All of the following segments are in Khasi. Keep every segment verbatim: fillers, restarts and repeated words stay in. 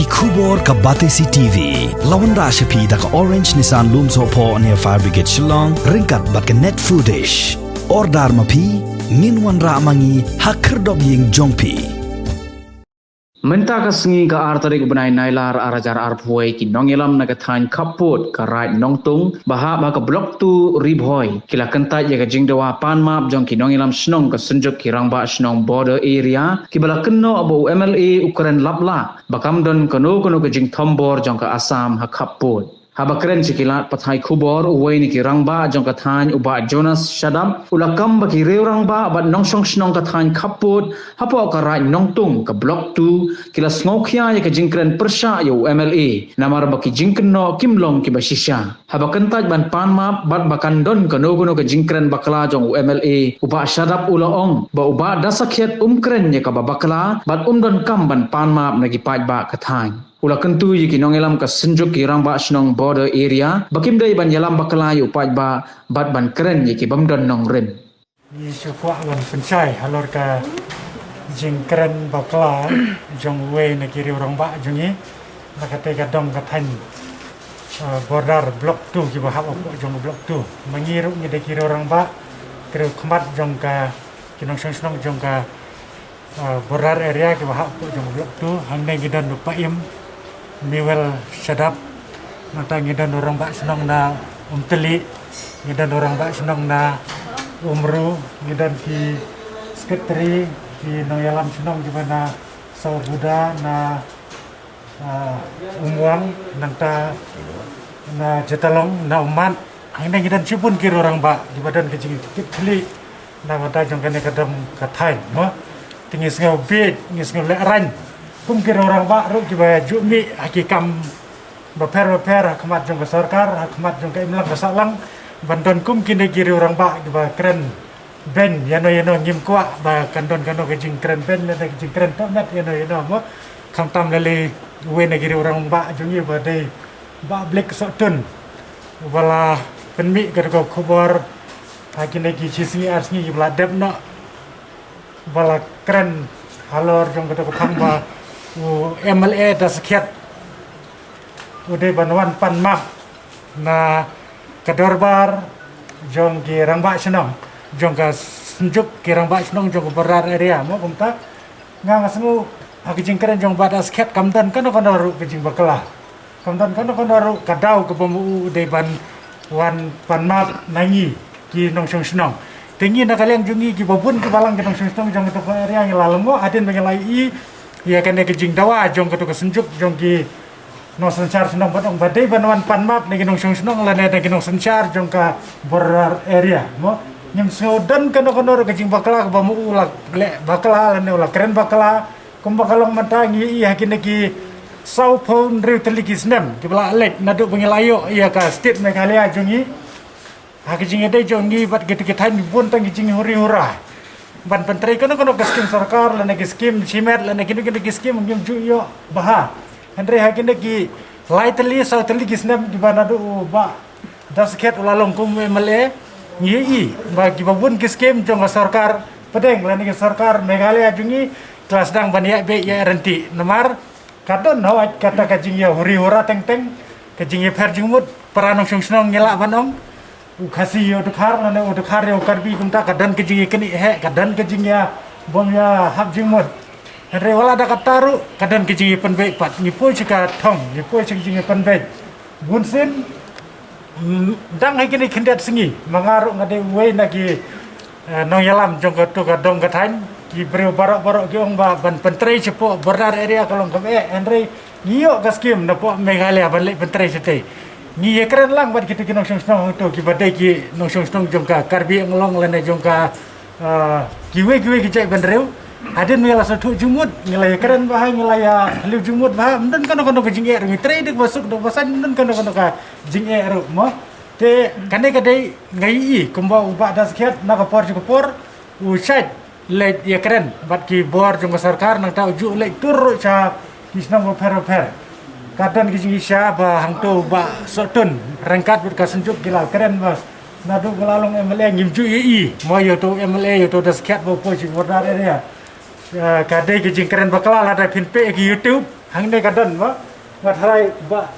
Khubor ka Batesi T V la wanrah sha phi da ka Orange Nissan Lumsohphoh near Fire Brigade Shillong, ryngkat bad ka Net Foodish. Order ma phi, ngin wanrah ma ngi ha khyrdop ïing jong phi. Mynta ka sngi ka ar tarik u bnai Nailar ar hajar arphew wei, ki nongïalam na ka thaiñ Khappud ka Raid Nongtung ba hap ha ka Block two Ri Bhoi ki la kyntait ïa ka jingdawa pan map jong ki nongïalam shnong ka Synjuk ki Rangbah Shnong Border Area, kiba la kynnoh ba u M L A u kren laplah ba kam don kano kano ka jingthombor jong ka Assam ha Khappud. Haba kren sha ki lad pathai khubor, uwei na ki rangbah jong ka thaiñ, u Bah Jonas Shadap, u la kam ba ki riew rangbah bad nongshong shnong ka thaiñ Khappud hapoh ka Raid Nongtung ka Block two ki la sngewkhia ïa ka jingkren pyrshah ïa u M L A, namar ba ki jingkynnoh kim long kiba shisha. Haba kyntait ban pan map bad ba kan don kano kano ka jingkren bakla jong u M L A, u Bah Shadap u la ong ba u Bah Dasakhiat um kren ïa kaba bakla bad um donkam ban pan map na ki paidbah ka thaiñ. U la kyntu ïa ki nongïalam ka Synjuk ki Rangbah Shnong Border Area ba kim dei ban ïalam bakla ïa u paidbah bad ban kren ïa ki bym don nongrim. Ngi shu kwah ban pynshai halor ka jingkren bakla jong uwei na ki riew rangbah jong ngi na kata ka dong ka thaiñ, uh, border Block two kiba hap hapoh jong Block two. Ma ngi ruh ngi dei ki riew rangbah, ki riew khmat jong ka, ki nongshong shnong jong ka, uh, border area kiba hap hapoh jong Block two. Hangne ngi don u Paiem Miwel Shadap, nangta ngi don u rangbah shnong na Umtylli, ngi don u rangbah shnong na Umru, ngi don ki secretary, ki nongïalam shnong kiba na Sawbuda, na, ah, Umwang, nangta na Jatalong, na Ummat. Hangne ngi don shibun ki riew rangbah kiba don ka jingkitkhlieh na ka bynta jong kane ka dong ka thaiñ, mo. Te ngi sngew bieit, ngi sngew lehraiñ kum ki riew rangbah ruh kiba ju mih ha ki kam bapher bapher ha khmat jong ka sorkar, ha khmat jong ka imlang ka sahlang, ban don kum kine ki riew rangbah kiba kren beiñ ïano ïano. Ngim kwah ba kan don kano ka jingkren beiñ lane ka jingkren tohmet ïano ïano, mo. Khamtam lei lei uwei na ki riew rangbah jong ngi ba dei Bah Blake Sohtun, uba la pynmih kata ka khubor ha kine ki shi sngi ar sngi kiba la dep noh, ba la kren halor jong kata ka phang ba u M L A Dasakhiat u dei ban wan pan map na ka dorbar jong ki rangbah shnong jong ka Synjuk ki Rangbah Shnong jong ka border area, mo. Kumta nga, nga sngew ha ka jingkren jong Bah Dasakhiat kam don kano kano ruh ka jingbakla, kam don kano kano ruh ka daw kaba ma u u dei ban wan pan map na ngi ki nongshong shnong. Te ngi na ka liang jong ngi kiba bun kiba lang ki nongshong shnong jong kata ka area ngi la lyngngoh hadien ba ngi la ïohi ïa kane ka jingdawa jong kata ka Synjuk jong ki nongsynshar shnong, ban ong ba dei ban wan pan map na ki nongshong shnong lane na ki nongsynshar jong ka border area, mo. Ngim sngew don kano kano ruh ka jingbakla kaba ma u la leh bakla lane u la kren bakla. Kumba ka long mynta ngi ïohi ha kine ki sawphew hynriew tylli ki snem kiba la leit naduh ba ngi la ïoh ïa ka state Meghalaya jong ngi. Ha ka jingïadei jong ngi bad kito ki thaiñ bun tang ki jinghuri hura ban pyntrei kano kano ka skim sorkar lane ki skim shimet lane kino kino ki skim ngim ju ïoh bha. Hynrei ha kine ki lai tylli saw tylli ki snem kiba naduh u Bah Dasakhiat u la long kum M L A, ngi ïohi ba kiba bun ki skim jong ka sorkar pdeng lane ki sorkar Meghalaya jong ngi ki la sdang ban ïaid beit ïaid ryntih. Namar ka don hawai kata ka jingïahuri hura teng teng, ka jingïapher jingmut para nongshong shnong ngi lah ban ong. U Khasi ïa u Dkhar lane u Dkhar ïa u Karbi, kumta ka don ka jingïaknieh, ka don ka jingïa bym ïahap jingmut. Hynrei wat la da kata ruh ka don ka jingïapynbeit pat. Ngi poi sha ka thong, ngi poi sha ka jingïapynbeit. Bunsien, mm, dang ha kine khyndiat sngi ma nga ruh nga dei uwei na ki, eh, nongïalam jong kato ka dong ka thaiñ. Ki briew baroh baroh ki ong ba ban pyntrei shapoh border area ka long kam eh, hynrei ngi ïoh ka skim napoh Meghalaya ban leit pyntrei shatei. Ngi ïakren lang bad kito ki nongshong shnong hangto kiba dei ki nongshong shnong jong ka Karbi Anglong lane jong ka, ah, kiwei kiwei ki jaitbynriew. Hadien ngi la sngewthuh jingmut, ngi la ïakren bha, ngi la ïa halor jingmut bha, ym don kano kano ka jingeh ruh, ngi trei da kaba suk da kaba saiñ, ym don kano kano ka jingeh ruh, mo. Te kane ka dei nga ïohi kumba u Bah Dasakhiat na ka por sha ka por u shait leit ïakren bad ki bor jong ka sorkar, nangta u ju leit tur ruh sha ki shnong bapher bapher. Ka don ka jingshisha ba hangto u Bah Sohtun ryngkat bad ka Synjuk ki la kren ba naduh ba la long M L A ngim ju ïohi, mo, ïa uto u M L A, ïa uto u Dasakhiat ba u poi sha ka border area. Eh, ka dei ka jingkren bakla, lada phin peit ha ki YouTube. Hangne ka don ba, nga tharai ba,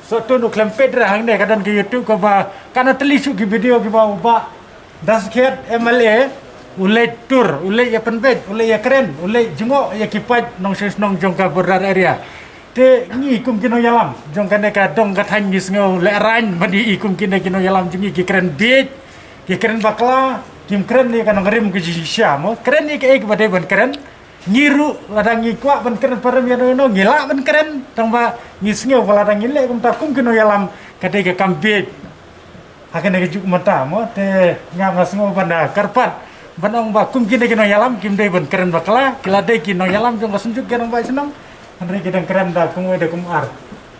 soh tun u khlem peit re, hangne ka don ka YouTube kaba, kan ym teli shuh ki video kiba u Bah Daskhet M L A u leit tur, u leit ïa pynbeit, u leit ïa kren, u leit jngoh ïa ki paid nongshong shnong jong ka border area. Te ngi kum ki nongïalam jong kane ka dong ka thaiñ ngi sngew lehraiñ ban ïohi kum kine ki nongïalam jong ngi ki kren bieit, ki kren bakla, kim kren ïa ka nongrim ka jingshisha mo. Kren ïa kaei kaba dei ban kren. Ngi ruh lada ngi kwah ban kren parem ïano ïano ngi lah ban kren, tang ba ngi sngew ba lada ngi leh kumta kum ki nongïalam ka dei ka kam bieit. Ha kane ka juk mynta mo, te nga nga sngew ban, ah, kyrpad ban ong ba kum kine ki nongïalam kim dei ban kren bakla, ki la dei ki nongïalam jong ka Synjuk Ïaroh Bah Shnong. Hynrei ki dang kren da kumwei da kumar.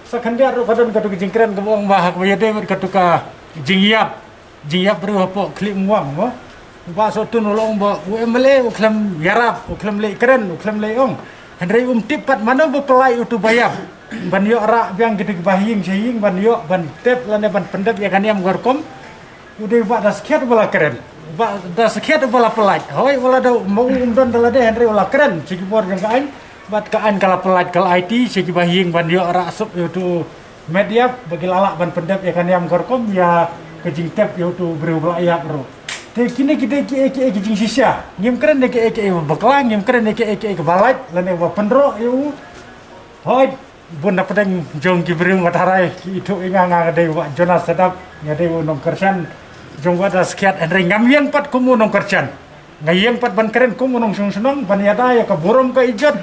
Sa khyndiat ruh ka don katu ka jingkren kaba ong ba ha kaba ïadei bad katu ka jingïap jingïap briew hapoh Khlieh Umwang mo. U Bah Sohtun u la ong ba u M L A u khlem ïarap, u khlem leit kren, u khlem leit ong. Hynrei um tip pat mano ba pyllait utu ba ïap ban ïoh rah biang kito kiba ha ïing sha ïing ban ïoh ban tep lane ban pyndep ïa ka niam ka rukom. U dei u Bah Daskhet uba la kren, u Bah Daskhet uba la pyllait. Hooid, u la da ma u um don da lade, hynrei u la kren sha ki bor jong ka aiñ. Bad ka aiñ ka la pyllait, ka la aiti sha kiba ha ïing ban ïoh rah suk ïa utu met ïap ba ki la lah ban pyndep ïa ka niam ka rukom ïa ka jingtep ïa utu briew ba la ïap ruh. Te kine ki dei kiei kiei ki jingshisha. Ngim kren ïa kiei kiei ba bakla, ngim kren ïa kiei kiei ba lait lane ba pynroh ïa u. Hooid, bun na pdeng jong ki briew nga tharai ki ithuh ïa nga, nga dei u Bah Jonas Sadap, nga dei u nongkyrshan jong u Bah Daskhet, hynrei ngam ïeng pat kum u nongkyrshan. Nga ïeng pat ban kren kum u nongshong shnong ban ïada ïa ka burom ka ijot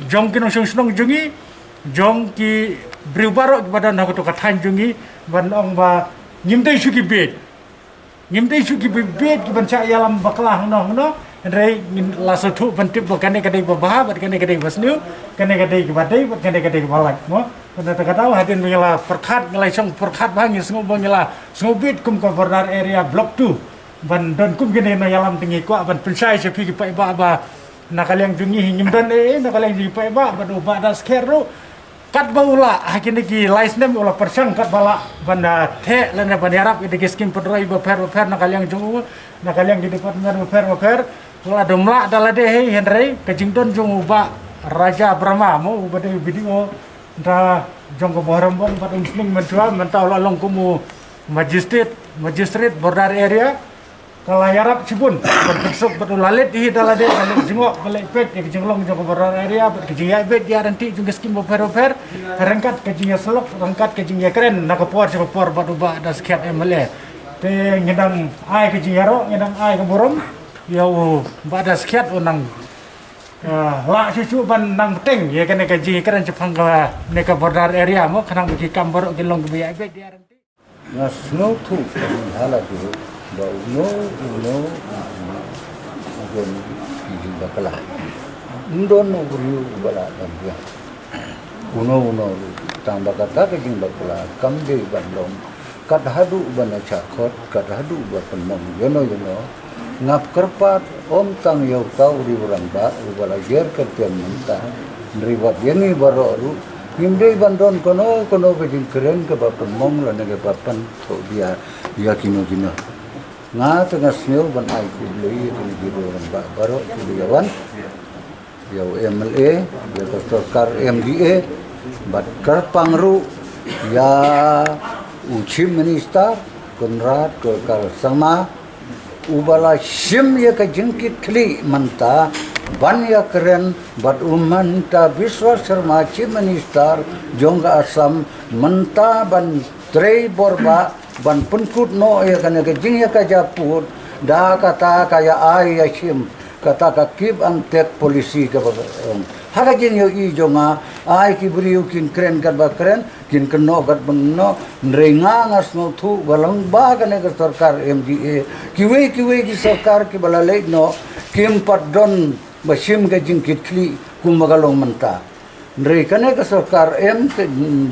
jong ki nongshong shnong jong ngi, jong ki briew baroh kiba don ha kato ka thaiñ jong ngi, ban ong ba ngim dei shuh ki bieit. Ngim dei shuh ki bieit ki ban shah ïalam bakla hangno hangno. Hynrei ngin la sngewthuh ban tip ba kane ka dei ba bha bad kane ka dei ba sniew, kane ka dei kaba dei bad kane ka dei kaba lait mo. Kane ka daw hadien ba ngi la pyrkhat, ngi la shong pyrkhat bha, ngi sngew ba ngi la sngew bieit kum ka border area block two. Ban don kum kine ki nongïalam te ngi kwah ban pynshai sha phi ki paidbah ba na ka liang jong ngi hi ngim don ei ei, na ka liang jong ki paidbah bad u Bah Daskhet ruh. Katba u lah ha kine ki lai snem u la pyrshang katba lah ban, ah, theh lane ban ïarap ïa ki skim pynroi bapher bapher na ka liang jong u, na ka liang ki department bapher bapher. U la dum lah da lade hi, hynrei ka jingdon jong u Bah Raja Brahma mo, uba dei u B D O da jong ka Bhoirymbong bad Umsning mynta, mynta u la long kum u magistrate, magistrate border area. Ka la ïarap shibun ban pynsuk bad u la leit hi da lade, ka leit jngoh, ka leit peit ïa ka jinglong jong ka border area bad ka jingïaibeit ïaryntih jong ka skim bapher bapher. Ryngkat ka jingïasyllok, ryngkat ka jingïakren na ka por sha ka por bad u Bah Daskhet M L A. Te ngi dang ai ka jingïaroh, ngi dang ai ka burom ïa u Bah Daskhet u nang, ah, lah shuh shuh ban nang bteng ïa kane ka jingïakren shaphang kane ka border area mo, khnang ba ki kam baroh kin long kiba ïaibeit ïaryntih. Nga sngewthuh ha la jong ba uno uno uno u don ki jingbakla. Ym don u briew uba lah ban biang. Uno uno ruh tang ba kata ka jingbakla kam dei ban long kat haduh ban ïa shah khot, kat haduh ban pynmong ïano ïano. Nga kyrpad ym tang ïa uta u riew rangbah uba la jer kyrteng mynta, hynrei wat ïa ngi baroh ruh ngim dei ban don kano kano ka jingkren kaba pynmong lane kaba pynthoh bia ïa kino kino. Nga te nga sngew ban ai khublei ïa kine ki riew rangbah baroh kiba ïa wan, ïa u M L A, ïa ka sorkar M D A, bad kyrpang ruh ïa u Chief Minister Conrad K Sangma, uba la shim ïa ka jingkitkhlieh mynta ban ïakren bad u Himanta Biswa Sarma, Chief Minister jong ka Assam, mynta ban trei bor ba ban pynkut noh ïa kane ka jingïakajia pud da kata ka ïa ai ïa shim, kata ka keep and take policy kaba, em, ha ka jingïohi jong nga, ai ki briew kin kren katba kren, kin kynnoh katba kynnoh, hynrei nga nga sngewthuh ba lyngba kane ka sorkar M D A, kiwei kiwei ki sorkar kiba la leit noh, kim pat don ba shim ka jingkitkhlieh kumba ka long mynta. Hynrei kane ka sorkar M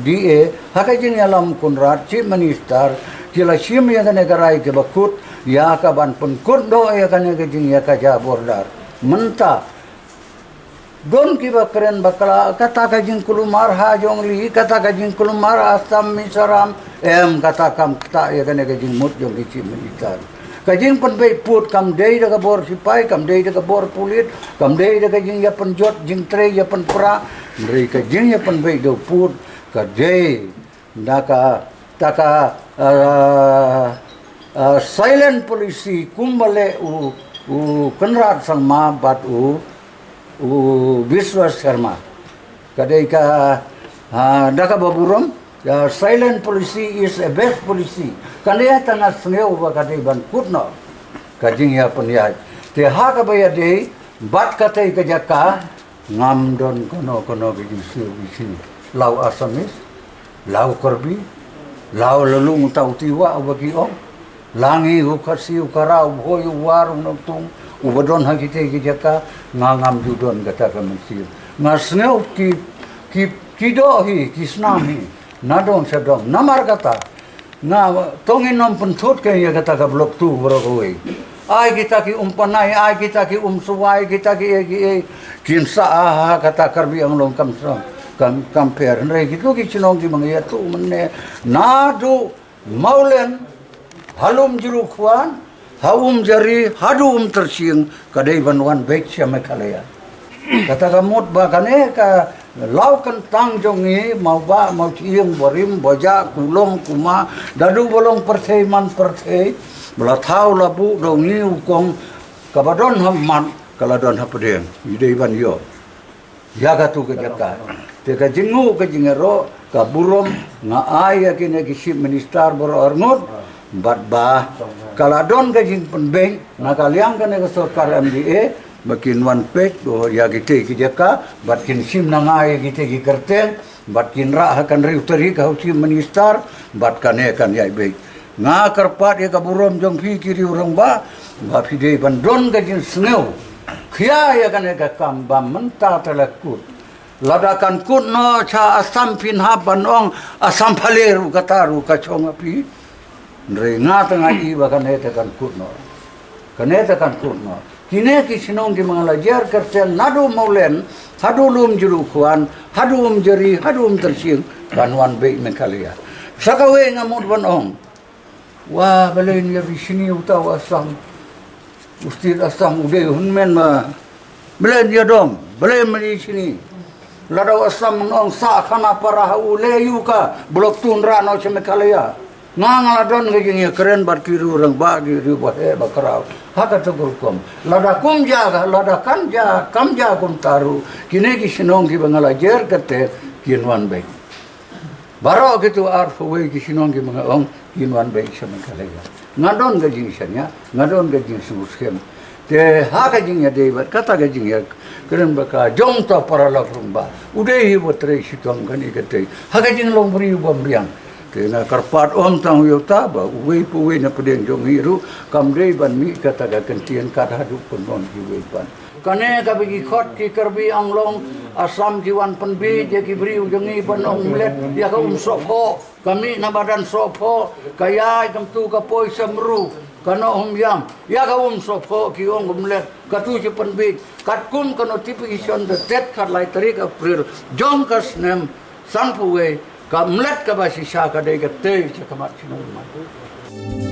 D A ha ka jingïalam Conrad Chief Minister ki la shim ïa kane ka rai kiba kut ïa ka ban pynkut noh ïa kane ka jingïakajia border. Mynta don kiba kren bakla, kata ka jingkulmar ha jong Leh, kata ka jingkulmar Assam, Mizoram, em, kata kam ktah ïa kane ka jingmut jong ki Chief Minister. Ka jingpynbeit pud kam dei da ka bor sipai, kam dei da ka bor pulit, kam dei da ka jingïapynjot, jingtrei, ïapynpra. Hynrei ka jingïapynbeit da u pud ka dei da ka, da ka, ah, ah, silent policy kumba leh u, u Conrad Sangma bad u, u Biswas Sharma. Ka dei ka, ah, da kaba burom, ah, silent policy is a best policy. Kane tang nga sngew ba ka dei ban kut noh ka jingïapynïaid. Te ha kaba ïadei bad katei ka jaka, ngam don kano kano ka jingsngew bishni. La u Assamese, la u Karbi, la u Lalung, uta u Tiwa uba ki ong, la ngi u Khasi, u Khara, u Bhoi, u War, u Nongtung, uba don ha kitei ki jaka, nga ngam ju don kata ka mynsiem. Nga sngew ki, ki, ki doh hi, ki snam hi, na dong sha dong. Namar kata, nga tong in ym pynthut ka ïa kata ka Block Two baroh kawei. Ai kita ki Umpanai, ai kita ki Umswai, kita ki ei ki ei. Kin sa ha kata Karbi Anglong kam song, kam, kam pher. Hynrei kitu ki shnong kiba nga ïathuh mynne, naduh Mawleng, ha Lumjyrukhuan, ha Umjari, haduh Umtyrshing, ka dei ban wan beit sha Meghalaya. Kata ka mut ba kane ka law kyntang jong ngi, Mawbah, Mawsyieng, Barim, Bajah, Kulong, Kuma, Dadu, ba long pyrthei man pyrthei, ba la thaw la buh da u Ngi u Kong, kaba don ha mat ka la don ha pdeng. I dei ban ïoh ïa katu ka jaka. Te ka jingnguh ka jingïaroh ka burom nga ai ïa kine ki Chief Minister baroh arngut, bad ba ka la don ka jingpynbeit na ka liang kane ka sorkar M D A ba kin wan peit ïa kitei ki jaka, bad kin shim na nga ïa kitei ki kyrteng, bad kin rah ha ka hynriew tarik ha u Chief Minister, bad kane kan ïai beit. Nga kyrpad ïa ka burom jong phi ki riew rangbah, ba phi dei ban don ka jingsngew khia ïa kane ka kam ba mynta te la kut. Lada kan kut noh sha Assam phin hap ban ong Assam Phaler ruh kata ruh ka shong ha phi. Hynrei nga te nga i ba kane te kan kut noh. Kane te kan kut noh. Kine ki shnong kiba nga la jer kyrteng naduh Mawleng, haduh Lumjyrukhuan, haduh Umjari, haduh Umtyrshing, kan wan beit Meghalaya. Sa kawei nga mut ban ong. Wa, balei ïa bishni uta u Assam. U State Assam u dei u hynmen ma. Balei ïa dom, balei ma bishni. Lada u Assam nong sa khana para ha u lei ïa ka Block Two nrah noh sha Meghalaya. Nga nga la don ka jingïakren bad ki riew rangbah, ki riew ba heh ba khraw. Ha kata ka rukom. Lada kum ja ka, lada kan ja, kam ja kumta ruh, kine ki shnong kiba nga la jer kyrteng kin wan beit. Baroh kitu arphew wei ki shnong kiba nga ong kin wan beit sha Meghalaya. Nga don ka jingshaniah, nga don ka jingsngewskhem. Te ha ka jingïadei bad kata ka jingïakren ba ka jong uta u para lok rangbah, u dei hi uba trei shitom kane ka tei ha ka jinglong briew bym biang. Te nga kyrpad ym tang ïa uta, ba uwei pa uwei na pdeng jong ngi ruh kam dei ban mih kata ka kyntien kat haduh pynban kiwei pat. Kane kaba ki khot ki Karbi Anglong Assam ki wan pynbiej ïa ki briew jong ngi ban ong mlet ïa ka Umsohphoh. Ka mih na madan Sohphoh, ka ïaid kumtu ka poi sha Mru, ka noh Umïam. Ïa ka Umsohphoh ki ong ka mlet, katu ki pynbiej. Katkum ka notification dated khatlai tarik April jong ka snem sanphew wei, ka mlet kaba shisha ka dei ka tei sha khmat shnong.